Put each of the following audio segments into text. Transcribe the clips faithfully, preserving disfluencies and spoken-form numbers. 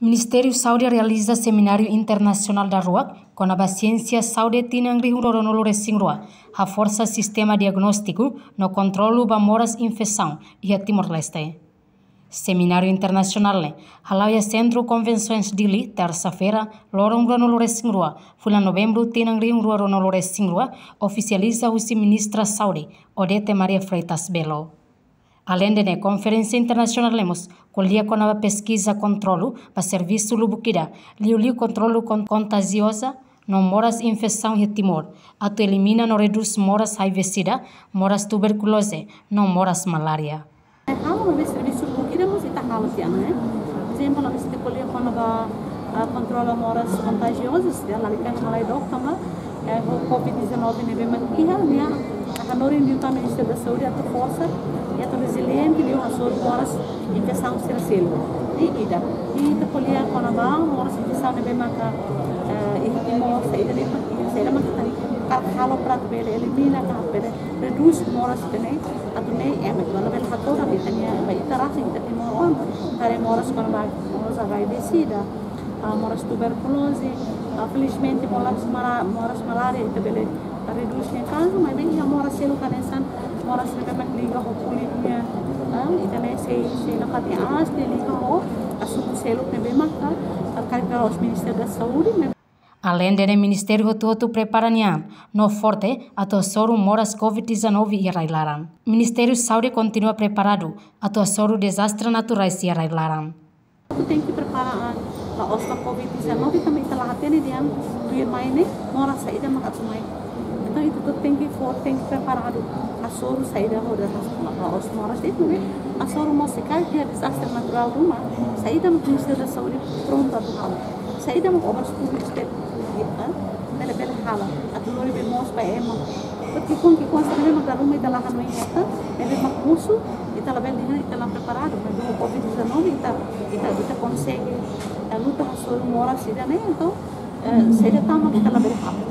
Ministériu Saúde realiza semináriu internasionál daruak kona-ba siénsia saúde tinan rihun rua ruanulu resin rua, haforsa sistema diagnóstiku no kontrolu ba moras infesaun iha Timor-Leste. Semináriu internasionál ne'e hala'o iha Sentru Konvensoens Dili, tersa-feira, loron ruanulu resin rua, fulan Novembru, tinan rihun rua ruanulu resin rua, ofisializa husi Ministra Saúde, Odete Maria Freitas Belo. Aleinde ne'e, konferénsia internasionál ne'e mós ko'alia kona-ba peskiza kontrolu ba servisu lubuk ida, liuliu kontrolu kon-, kontajioza no moras infesaun iha Timor, atu elimina no redús moras H I V sida, moras tuberkuloze no moras malária. Halo maibé servisu lubuk ida mós ita halo tiha ona, eh. Ezemplu, ami sei ko'alia kona-ba, ah, kontrola moras kontajiozas, ya, lalika halai dokta ma, eh, ho covid dezanove ne'ebé mak iha, nia hanorin liután Ministériu da Saúde atu forsa, ya, atu reziliente, liu hasoru moras infesaun sira seluk. I ida, i ita ko'alia kona-ba moras infesaun ne'ebé maka, eh, iha Timor, saida de'it mak, saida mak ita halo para atu bele elimina, ka bele redús moras ida-ne'e, atu ne'e, eh, mak labele hatodan ita-nia, ba ita rasik ita Timoroan, haree moras kona-ba moras H I V sida, ah, moras tuberkuloze, ah, felizmente moras mara-, moras malária ita bele redús nia kazu, maibé iha moras seluk hanesan moras ne'ebé mak liga ho kulit nian, ah, ita-nia sei, sei lokasi aas ne'e liga ho asuntu seluk ne'ebé mak, ah, karik la'ós Ministériu da Saúde, maibé Aleinde ne'e, ministériu hotu-hotu prepara nia an no forte atu hasoru moras covid dezanove iha rai-laran. Ministériu Saúde kontinua preparadu atu hasoru dezastre naturais iha rai-laran. Atu tenke prepara an, la'ós ba covid dezanove tanba ita la hatene dehan tuirmai ne'e moras saida mak atu mai. Entaun ita hotu tenke fó, tenke preparadu. Hasoru saida ho dezastre, la'ós moras de'it, maibé hasoru mós se karik iha dezastre naturál ruma, saida mak Ministériu da Saúde prontu atu halo. Saida mak Obras Públikas bele, eh, bele, bele halo atu lori bee moos ba ema. Porque ki'ikoan, ki'ikoan sira ne'ebé mak dala ruma ita la hanoin hetan, ne'ebé mak mosu, ita labele dehan ita la preparadu, maibé ho covid dezanove ita, ita, ita konsege, eh, luta hasoru moras ida-ne'e, entaun, eh, saida tan mak ita labele halo.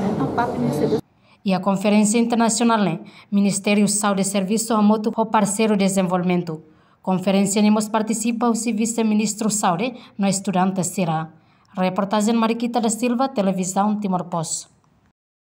Entaun, parte Ministériu da Iha konferénsia internasionál ne'e, Ministériu Saúde servisu hamutuk ho parseiru dezenvolvimentu. Konferénsia ne'e mós partisipa husi Vise-Ministru Saúde no estudante sira. Reportajen Mariquita da Silva, Televizaun Timor Post.